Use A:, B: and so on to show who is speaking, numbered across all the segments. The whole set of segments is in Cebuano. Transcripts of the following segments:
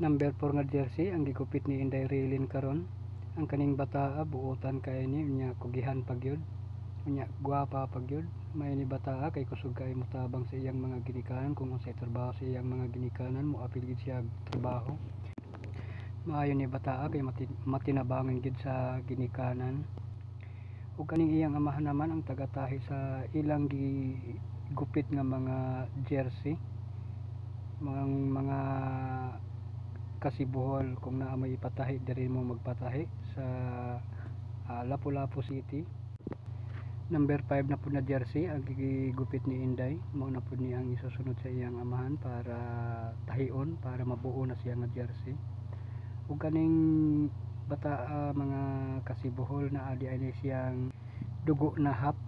A: Number 4 nga jersey ang gigupit ni Inday Raylene karon. Ang kaning bataa buotan kaayo ni, unya kugihan pa gyud. Unya gwapa pa gyud. Maayo ni bataa kay kusog kaayo motabang sa iyang mga ginikanan. Kung unsay trabaho sa iyang mga ginikanan, moapil gyud siya trabaho. Maayo ni bataa kay matinabangan gyud sa ginikanan. Ug kaning iyang amahan naman ang tagatahi sa ilang gigupit nga mga jersey. Mga kasibuhol, kung naa moy ipatahi diri mo magpatahi sa Lapu-Lapu City. Number 5 na pud na jersey ang gigupit ni Inday. Mao na pud ni ang isusunod sa iyang amahan para tahion, para mabuo na siya nga jersey. Ug kaning bataa, mga kasibuhol, naa diay ni siyang dugo na half.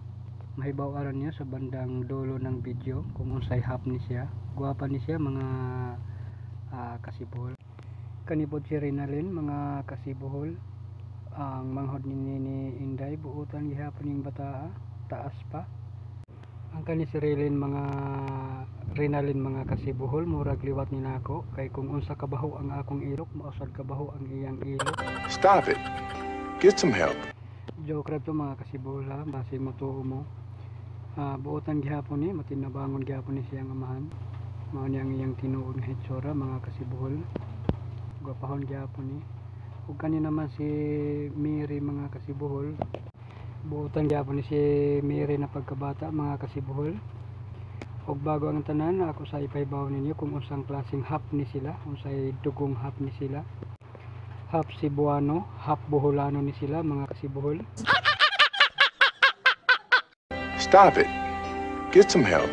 A: Mahibaw aron niyo sa bandang dulo ng video kung unsay half ni siya. Gwapa ni siya, mga kasibuhol. Kani pod si Renalyn, mga kasibuhol, ang manghod ni Inday. Buotan gihapon ning bataa, taas pa. Ang kani si Raylene, mga Renalyn, mga kasibuhol, murag liwat ni nako kay kung unsa kabaho ang akong ilok, mao sad kabaho ang iyang ilok.
B: Stop it. Get some help.
A: Joke ra to, mga kasibuhol, ha, basi motuo mo. Buotan gihapon ni, matinabangon gihapon ni siyang amahan. Mao ni ang iyang tinuod nga hitsura, mga kasibuhol. Gwapahon gihapon ni. Ug kani naman si Mary, mga kasibuhol, buotan gihapon ni si Mary na pagkabata, mga kasibuhol. Ug bago ang tanan, ako sa ipahibaw ninyo kung unsang klaseng half ni sila, unsay dugong half ni sila. Half Cebuano, half Boholano ni sila, mga kasibuhol.
B: Stop it. Get some help.